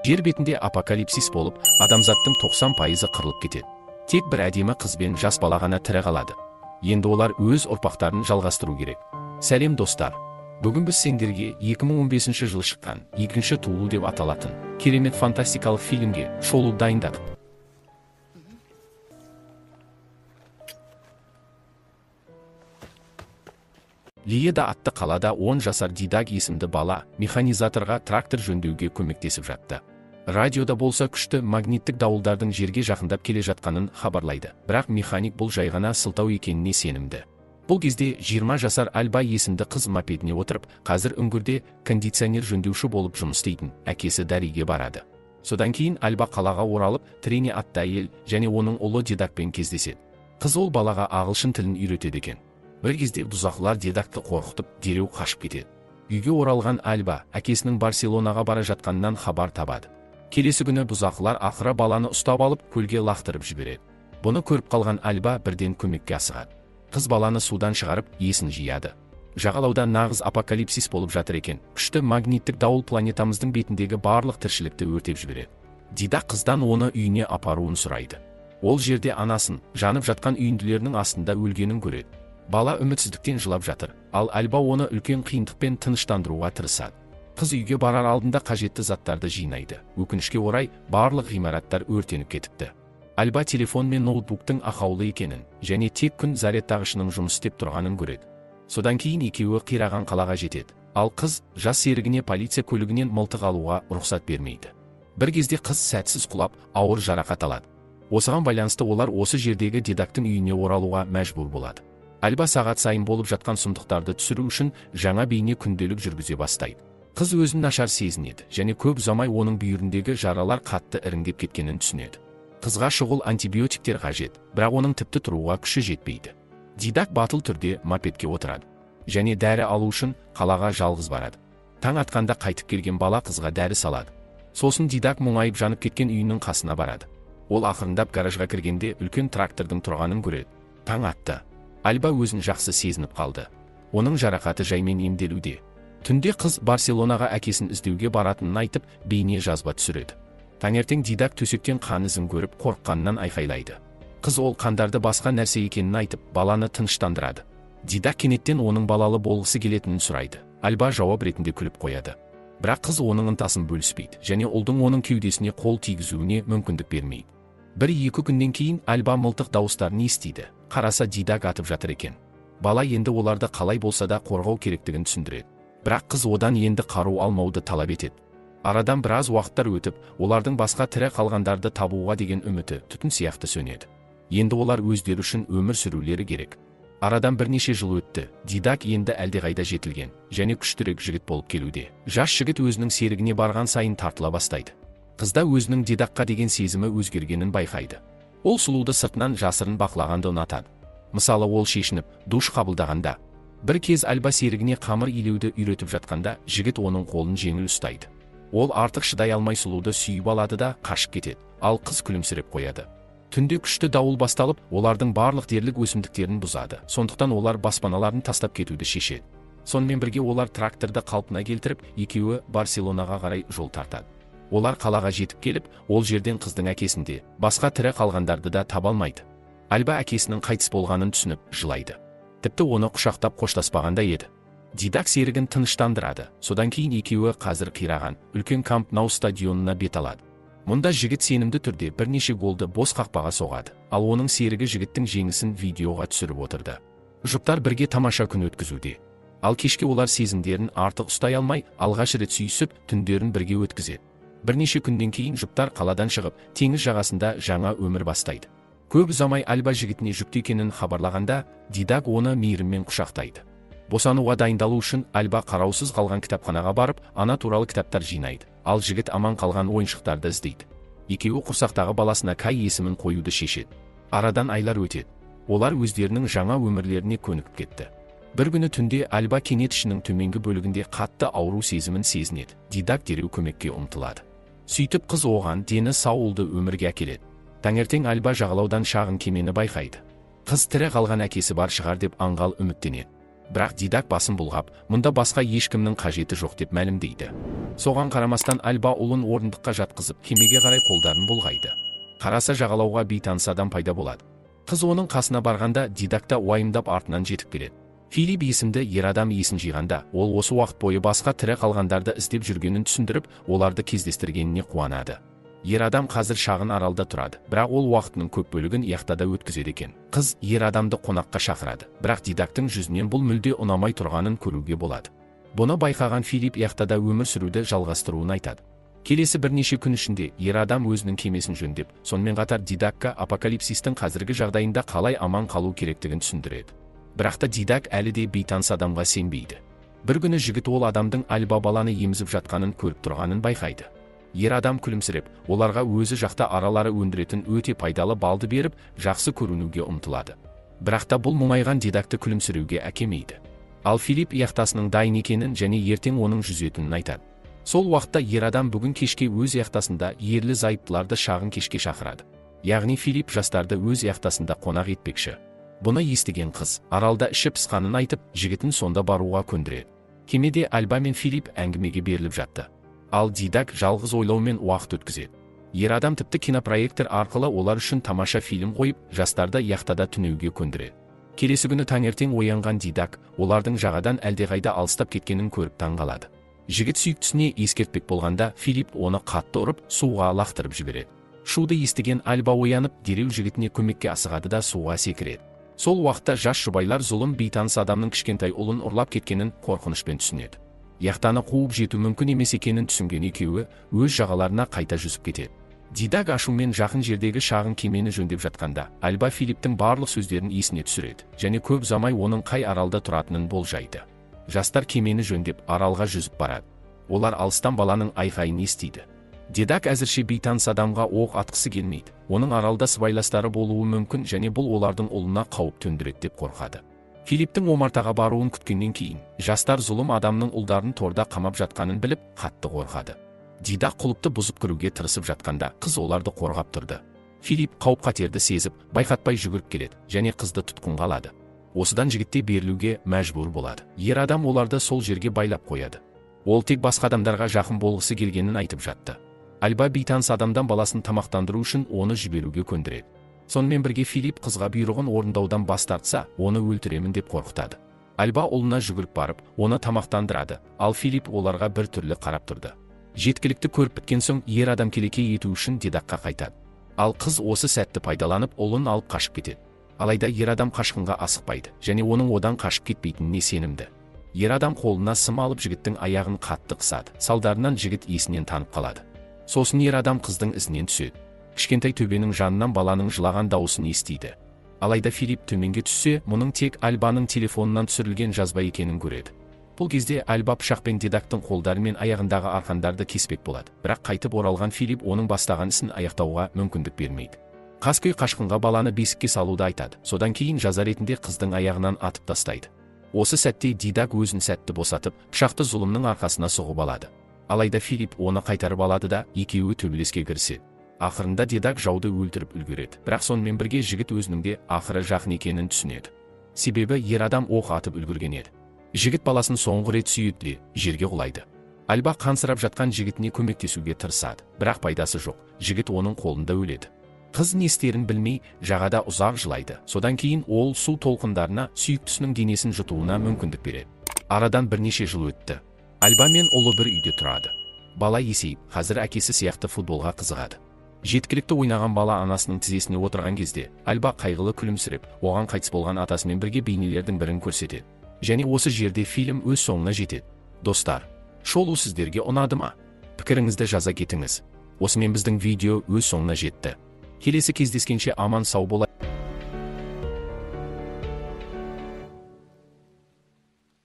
Жер бетінде апокалипсис болып, адамзаттың 90%-ы қырылып кетеді. Тек бір әдемі қыз бен жас бала ғана тірі қалады. Енді олар өз ұрпақтарын жалғастыру керек. Сәлем достар. Бүгін біз сендерге 2015 жылы шыққан Екінші туылу деп аталатын керемет фантастикалық фильмге шолу дайындадық. Лиеда атты қалада 10 жасар Дидаг есімді бала механизаторға трактор жөндеуге көмектесіп жатты. Радиода болса күшті магниттік дауылдардың жерге жақындап келе жатқанын хабарлайды. Бірақ механик бұл жай ғана сылтау екеніне сенімді. Бұл кезде 20 жасар Альба есімді қыз мопедіне отырып, қазір үңгірде кондиционер жөндеуші болып жұмыс істейтін әкесі Дариге барады. Содан кейін Альба қалаға оралып, Трене атты әйел және оның ұлы Дидакпен кездеседі. Қыз ол балаға ағылшын тілін үйретеді екен. Бір кезде бұзақылар Дидакты қорқытып, дереу қашып кетеді. Үйге оралған Альба әкесінің Барселонаға бара жатқанынан хабар табады. Келесі күні бұзақылар ақыры баланы ұстап алып, көлге лақтырып жібереді. Бұны көріп қалған Альба бірден көмекке асығады. Қыз баланы судан шығарып, есін жияды. Жағалауда нағыз апокалипсис болып жатыр екен. Күшті магниттік дауыл планетамыздың бетіндегі барлық тіршілікті өртеп жібереді. Дидак қыздан оны үйіне апаруын сұрайды. Ол жерде анасын жанып жатқан үйінділерінің астында өлгенін көреді. Бала үмітсіздіктен жылап жатыр, ал Альба оны үлкен қиындықпен тыныштандыруға тырысады. Қыз үйге барар алдында қажетті заттарды жинайды. Өкінішке орай, барлық ғимараттар өртеніп кетіпті. Альба телефон мен ноутбуктың ақаулы екенін және тек күн зарядтағышының жұмыс істеп тұрғанын көреді. Содан кейін екеуі қираған қалаға жетеді. Ал қыз жас серігіне полиция көлігінен мылтық алуға рұқсат бермейді. Бір кезде қыз сәтсіз құлап, ауыр жарақат алады. Осыған байланысты олар осы жердегі Дидактың үйіне оралуға мәжбүр болады. Альба сағат сайын болып жатқан сұмдықтарды түсіру үшін жаңа бейне күнделік жүргізе бастайды. Қыз өзін нашар сезінеді және көп ұзамай оның бүйіріндегі жаралар қатты іріңдеп кеткенін түсінеді. Қызға шұғыл антибиотиктер қажет, бірақ оның тіпті тұруға күші жетпейді. Дидак батыл түрде мопедке отырады және дәрі алу үшін қалаға жалғыз барады. Таң атқанда қайтып келген бала қызға дәрі салады. Сосын Дидак мұңайып жанып кеткен үйінің қасына барады. Ол ақырындап гаражға кіргенде үлкен трактордың тұрғанын көреді. Таң атты. Альба өзін жақсы сезініп қалды. Оның жарақаты жаймен емделуде. Түнде қыз Барселонаға әкесін іздеуге баратынын айтып, бейне жазба түсіреді. Таңертең Дидак төсектен қан ізін көріп, қорыққанынан айқайлайды. Қыз ол қандарды басқа нәрсе екенін айтып, баланы тыныштандырады. Дидак кенеттен оның балалы болғысы келетінін сұрайды. Альба жауап ретінде күліп қояды. Бірақ қыз оның ынтасын бөліспейді және ұлдың оның кеудесіне қол тигізуіне мүмкіндік бермейді. Бір-екі күннен кейін Альба мылтық дауыстарын естиді. Қараса Дидак атып жатыр екен. Бала енді оларды қалай болса да қорғау керектігін түсіндіреді. Бірақ қыз одан енді қару алмауды талап етеді. Арадан біраз уақыттар өтіп, олардың басқа тірі қалғандарды табуға деген үміті түтін сияқты сөнеді. Енді олар өздері үшін өмір сүрулері керек. Арадан бірнеше жыл өтті. Дидак енді әлдеқайда жетілген және күштірек жігіт болып келуде. Жас жігіт өзінің серігіне барған сайын тартыла бастайды. Қызда өзінің Дидакқа деген сезімі өзгергенін байқайды. Ол сұлуды сыртынан жасырын бақылағанды ұнатады. Мысалы, ол шешініп, душ қабылдағанда. Бір кез Альба серігіне қамыр илеуді үйретіп жатқанда, жігіт оның қолын жеңіл ұстайды. Ол артық шыдай алмай сұлуды сүйіп алады да қашып кетеді, ал қыз күлімсіреп қояды. Түнде күшті дауыл басталып, олардың барлық дерлік өсімдіктерін бұзады. Сондықтан олар баспаналарын тастап кетуді шешеді. Сонымен бірге олар тракторды қалпына келтіріп, екеуі Барселонаға қарай жол тартады. Олар қалаға жетіп келіп, ол жерден қыздың әкесінде, басқа тірі қалғандарды да таба алмайды. Альба әкесінің қайтыс болғанын түсініп, жылайды. Тіпті оны құшақтап қоштаспағанда еді. Дидак серігін тыныштандырады. Содан кейін екеуі қазір қираған үлкен Камп Нау стадионына бет алады. Мұнда жігіт сенімді түрде бірнеше голды бос қақпаға соғады, ал оның серігі жігіттің жеңісін видеоға түсіріп отырды. Жұптар бірге тамаша күн өткізуде. Ал кешке олар сезімдерін артық ұстай алмай, алғаш рет сүйісіп, түндерін бірге өткізеді. Бірнеше күннен кейін жұптар қаладан шығып, теңіз жағасында жаңа өмір бастайды. Көп ұзамай Альба жігітіне жүкті екенін хабарлағанда, Дидак оны мейіріммен құшақтайды. Босануға дайындалу үшін Альба қараусыз қалған кітапханаға барып, ана туралы кітаптар жинайды, ал жігіт аман қалған ойыншықтарды іздейді. Екеуі құрсақтағы баласына Кай есімін қоюды шешеді. Арадан айлар өтеді. Олар өздерінің жаңа өмірлеріне көнігіп кетті. Бір күні түнде Альба кенет ішінің төменгі бөлігінде қатты ауру сезімін сезінеді. Дидак дереу көмекке ұмтылады. Сөйтіп қыз оған дені сау ұлды өмірге әкеледі. Таңертең Альба жағалаудан шағын кемені байқайды. Қыз тірі қалған әкесі бар шығар деп аңғал үміттенеді. Бірақ Дидак басын бұлғап, мұнда басқа ешкімнің қажеті жоқ деп мәлімдейді. Соған қарамастан Альба ұлын орындыққа жатқызып, кемеге қарай қолдарын бұлғайды. Қараса, жағалауға бейтаныс адам пайда болады. Қыз оның қасына барғанда, Дидак та уайымдап артынан жетіп келеді. Филипп есімді ер адам есін жиғанда, ол осы уақыт бойы басқа тірі қалғандарды іздеп жүргенін түсіндіріп, оларды кездестіргеніне қуанады. Ер адам қазір шағын аралда тұрады, бірақ ол уақытының көп бөлігін яхтада өткізеді екен. Қыз ер адамды қонаққа шақырады, бірақ Дидактың жүзінен бұл мүлде ұнамай тұрғанын көруге болады. Бұны байқаған Филипп яхтада өмір сүруді жалғастыруын айтады. Келесі бірнеше күн ішінде ер адам өзінің кемесін жөндеп, сонымен қатар Дидакқа апокалипсистің қазіргі жағдайында қалай аман қалу керектігін түсіндіреді. Бірақ та Дидак әлі де бейтаныс адамға сенбейді. Бір күні жігіт ол адамдың Альба баланы емізіп жатқанын көріп тұрғанын байқайды. Ер адам күлімсіреп, оларға өзі жақта аралары өндіретін өте пайдалы балды беріп, жақсы көрінуге ұмтылады. Бірақ та бұл мұңайған Дидакты күлімсіреуге әкемейді. Ал Филипп яхтасының дайын екенін және ертең оның жүзетінін айтады. Сол уақытта ер адам бүгін кешке өз яхтасында ерлі зайыптыларды шағын кешке шақырады. Яғни Филипп жастарды өз яхтасында қонақ етпекші. Бұны естіген қыз аралда іші пысқанын айтып, жігітін сонда баруға көндіреді. Кемеде Альба мен Филипп әңгімеге беріліп жатты. Ал Дидак жалғыз ойлаумен уақыт өткізеді. Ер адам тіпті кинопроектор арқылы олар үшін тамаша фильм қойып, жастарды яхтада түнеуге көндіреді. Келесі күні таңертең оянған Дидак олардың жағадан әлдеқайда алыстап кеткенін көріп таңғалады. Жігіт сүйіктісіне ескертпек болғанда, Филипп оны қатты ұрып, суға лақтырып жібереді. Шуды естіген Альба оянып, дереу жігітіне көмекке асығады да суға секіреді. Сол уақытта жас жұбайлар зұлым бейтаныс адамның кішкентай ұлын ұрлап кеткенін қорқынышпен түсінеді. Яхтаны қуып жету мүмкін емес екенін түсінген екеуі өз жағаларына қайта жүзіп кетеді. Дидак ашумен жақын жердегі шағын кемені жөндеп жатқанда, Альба Филипптің барлық сөздерін есіне түсіреді және көп ұзамай оның қай аралда тұратынын болжайды. Жастар кемені жөндеп аралға жүзіп барады. Олар алыстан баланың айқайын естиді. Дидак әзірше бейтаныс адамға оқ атқысы келмейді. Оның аралда сыбайластары болуы мүмкін және бұл олардың ұлына қауіп төндіреді деп қорқады. Филипптің омартаға баруын күткеннен кейін, жастар зұлым адамның ұлдарын торда қамап жатқанын біліп, қатты қорқады. Дидак құлыпты бұзып кіруге тырысып жатқанда, қыз оларды қорғап тұрды. Филипп қауіп-қатерді сезіп, байқатпай жүгіріп келеді және қызды тұтқынға алады. Осыдан жігітте берілуге мәжбүр болады. Ер адам оларды сол жерге байлап қояды. Ол тек басқа адамдарға жақын болғысы келгенін айтып жатты. Альба бейтаныс адамдан баласын тамақтандыру үшін оны жіберуге көндіреді. Сонымен бірге Филипп қызға бұйрығын орындаудан бас тартса, оны өлтіремін деп қорқытады. Альба ұлына жүгіріп барып, оны тамақтандырады, ал Филипп оларға бір түрлі қарап тұрды. Жеткілікті көріп біткен соң ер адам келеке ету үшін Дидакқа қайтады. Ал қыз осы сәтті пайдаланып, ұлын алып қашып кетеді. Алайда ер адам қашқынға асықпайды және оның одан қашып кетпейтініне сенімді. Ер адам қолына сым алып жігіттің аяғын қатты қысады. Салдарынан жігіт есінен танып қалады. Сосын ер адам қыздың ізінен түседі. Кішкентай төбенің жанынан баланың жылаған дауысын естиді. Алайда Филипп төменге түссе, мұның тек Альбаның телефонынан түсірілген жазба екенін көреді. Бұл кезде Альба пышақпен Дидактың қолдары мен аяғындағы арқандарды кеспек болады. Бірақ қайтып оралған Филипп оның бастаған ісін аяқтауға мүмкіндік бермейді. Қаскөй қашқынға баланы бесікке салуды айтады. Содан кейін жаза ретінде қыздың аяғынан атып тастайды. Осы сәтте Дидак өзін сәтті босатып, пышақты зұлымның арқасына соғып алады. Алайда Филипп оны қайтарып алады да, екеуі төбелеске кіріседі. Ақырында Дидак жауды өлтіріп үлгереді. Бірақ сонымен бірге жігіт өзінің де ақыры жақын екенін түсінеді. Себебі ер адам оқ атып үлгерген еді. Жігіт баласын соңғы рет сүйеді де жерге құлайды. Альба қансырап жатқан жігітіне көмектесуге тырысады, бірақ пайдасы жоқ. Жігіт оның қолында өледі. Қыз не істерін білмей, жағада ұзақ жылайды. Содан кейін ол су толқындарына сүйіктісінің денесін жұтуына мүмкіндік береді. Арадан бірнеше жыл өтті. Альба мен ұлы бір үйде тұрады. Бала есейіп, қазір әкесі сияқты футболға қызығады. Жеткілікті ойнаған бала анасының тізесіне отырған кезде, Альба қайғылы күлімсіреп, оған қайтыс болған атасымен бірге бейнелердің бірін көрсетеді. Және осы жерде фильм өз соңына жетеді. Достар, шолу сіздерге ұнады ма? Пікіріңізді жаза кетіңіз. Осымен біздің видео өз соңына жетті. Келесі кездескенше аман сау болайық.